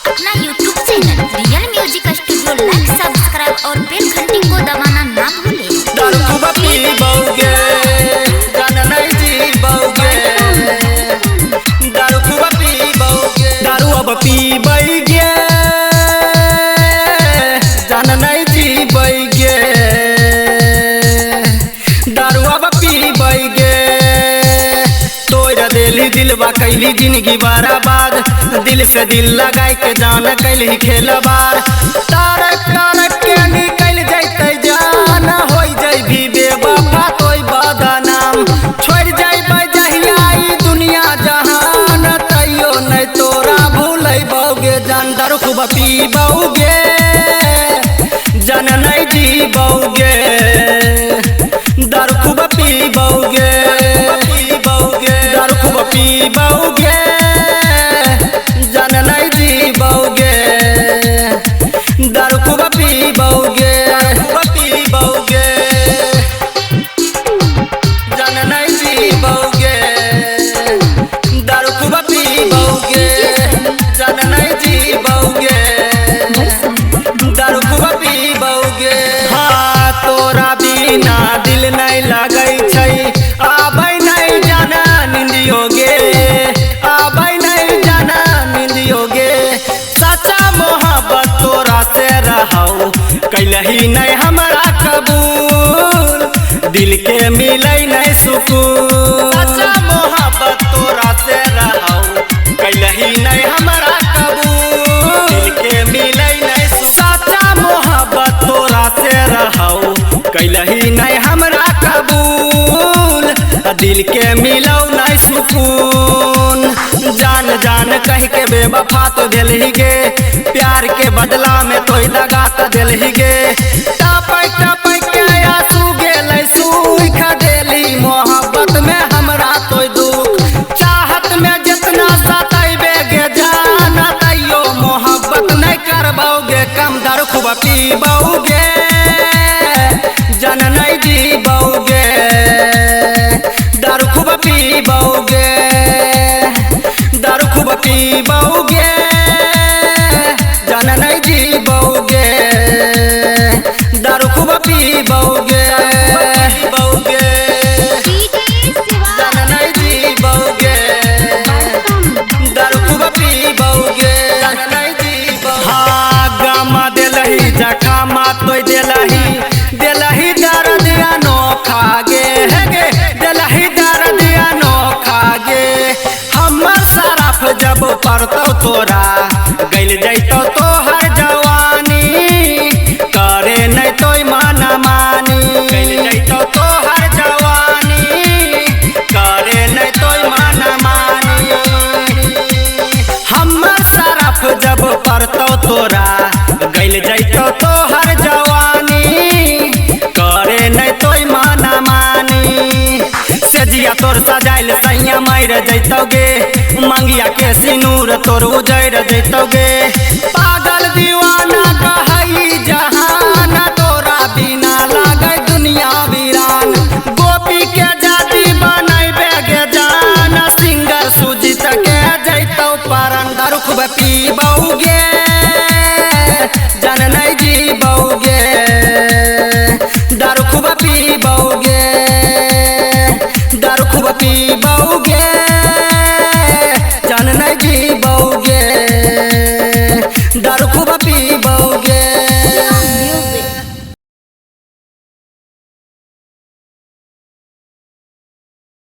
अपना YouTube channel real music studio like, subscribe और बेल घंटी को दबाना ना भूलें। दारू खूब पीबौगे जान नहीं जीबौगे, दारू खूब पीबौगे, दारू अब पीबैगे जान नहीं जीबैगे, दारू अब पीबैगे। तोरा देली दिलवा कैली जिंदगी बर्बाद, दिल से दिल लगाई के जान कैली खेलबार। तारक तारक के निकल जैते जान, हो जैबी बेवफा तोय बदनाम। छोड़ जैबै जहिया ई दुनिया जहान, तैयो नहीं तोरा भूलैबौगे जान। दारू खूब पीबौगे जान नहीं जीबौगे, दारू खूब पीबौगे, पीबौगे, दारू खूब पीबौगे जान नहीं जीबौगे, दारू खूब पीबौगे, खूब पीबौगे जान नहीं जीबौगे, दारू खूब पीबौगे जान नहीं जीबौगे, दारू खूब पीबौगे। हाँ तोरा बिना दिल नहीं लगै छै, आबै नहीं जाना निंदियोगे, आबै नहीं जाना निंदियोगे। सच्चा मोहब्बत तोरा से रहौ कैलही नहीं हमरा कबूल, दिल के मिलै नहीं सुकून। सच्चा मोहब्बत तोरा से रहौ कैलही नहीं हमरा कबूल, दिल के मिलै नहीं। सच्चा मोहब्बत तोरा से रहौ कैलही नहीं हमरा कबूल, दिल के मिलौ नहीं सुकून। जान जान कह के बेवफा तो देलही गे, प्यार के बदला में तोय दगा त देलही गे। टपक टपक के आंसू गेलै सूख देली मोहब्बत में हमरा तोय दुख। चाहत में जितना सतैबे गे जान, तैयो मोहब्बत नहीं करबौगे कम। दारू खूब पीबौगे जान नहीं जीबौगे, दारू खूब पीबौगे, दारू खूब पीबौगे जान नहीं जीबौगे, दारू खूब पीबौगे, पीबौगे जान नहीं जीबौगे, दारू खूब पीबौगे जान नहीं जीबौगे। हाँ गामा देलही जखामा तोय देलही, देलही दर्दिया नो खागे हे गे, देलही दर्दिया नो खागे। हमर सरफ जब पड़तौ तोरा गइल जैतौ तोहर जवानी, करे नहीं तोय माना मानी। गइल जैतौ तोहर जवानी, करे नहीं तोय माना मानी। हमर सरफ जब पड़तौ तोरा गइल जैतौ तोहर जवानी, करे नहीं तोय माना मानी। सेजिया तोर सजाइल सैया मार जैतौगे, मंगिया के सिनूर तोर उजैर जैतौगे। पागल दीवाना कहई जहान, तोरा बिना लागै दुनिया वीरान। गोपी के जाति बनैबे गे जान, सिंगर सुजीत के जैतौ परन। दारू खूब पीबौगे जान नहीं